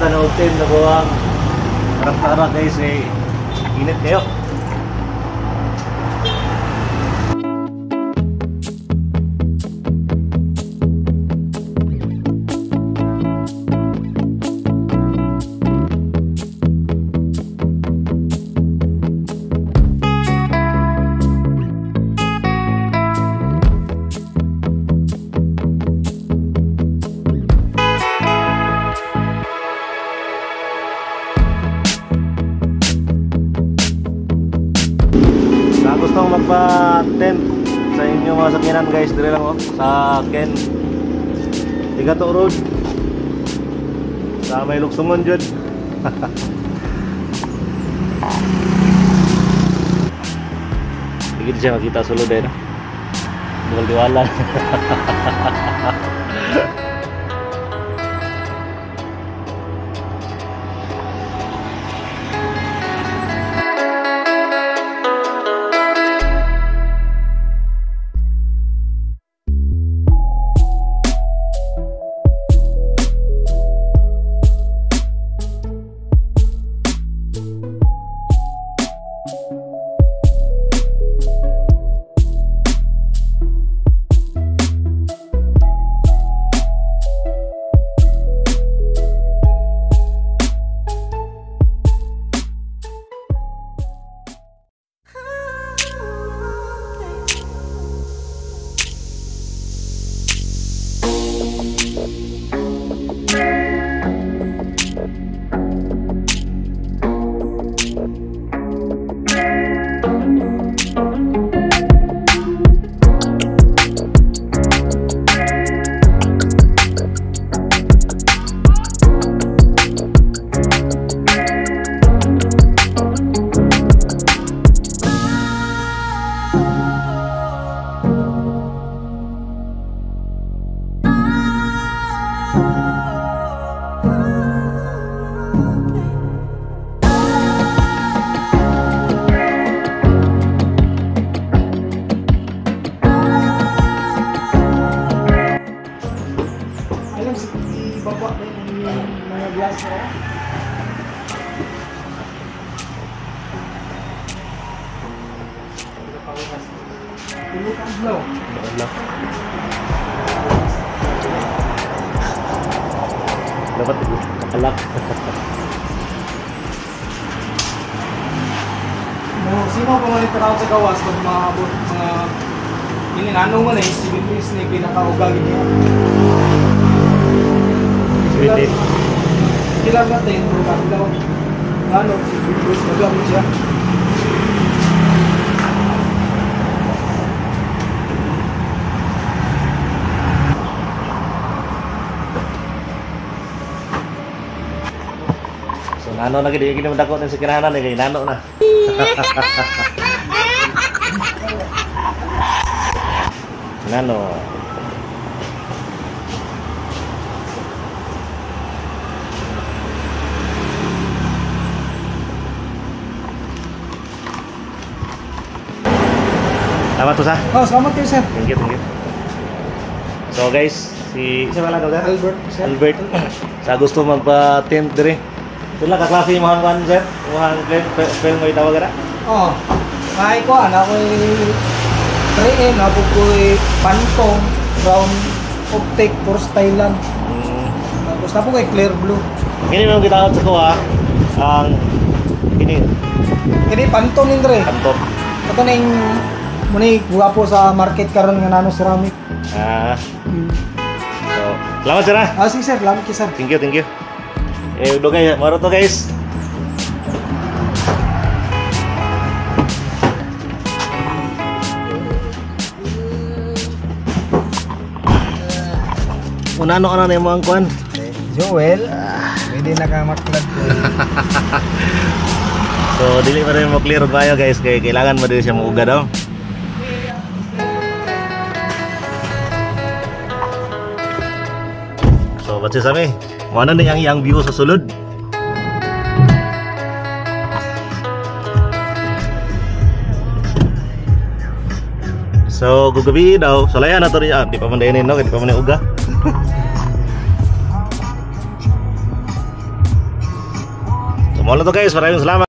Palitan na og tent na ang karak-karak guys eh init kayo. Gustong magpa-tent sa inyong mga sakyanan guys, dire lang oh, sa Ken Tigato Road sa may Lugsungon jud. Hindi siya makita sulod eh, no? Diwal-diwalan. Dapat nakalak. No, sino pa man ito sa gawas pag maabot mga ininano man eh, si Luis ni pinakaugag niya. Sweet. Kailangan natin pero ano si Luis magamit siya. So nano na gid gid mo dako sa kinahanan eh kay nano na. Nano. Tama to sa? Oh, salamat kayo sir. Thank you, thank you. So guys, si isa wala sir? Albert, sir. Albert. Sa gusto magpa-tent dire. Sila ka klase imong kuan sir? Imong film mo itawag ra? Oh. Ay ko ana ko 3M ako koy Phantom Brown Optic for Thailand. Tapos na po kay Clear Blue. Kini mo gitawag sa ko ha. Ang kini. Kini Phantom nin dire. Phantom. Ato ning muni guwapo sa market karon nga nano ceramic. Ah. So, salamat sir. Ah, sige sir, salamat sir. Thank you, thank you. Eh, do guys, maro to guys. Unano ka na na yung mga kuan? Joel, pwede na ka maklad. So, dili pa rin mo clear tayo guys, kaya kailangan mo din siya muuga daw. So, batsi sa mi. Ano na yung iyang view sa sulod? So, gugabi daw. Sulayan na to rin. Di pa man dainin, no? Di pa man uga. So mao na to, guys, maraming salamat.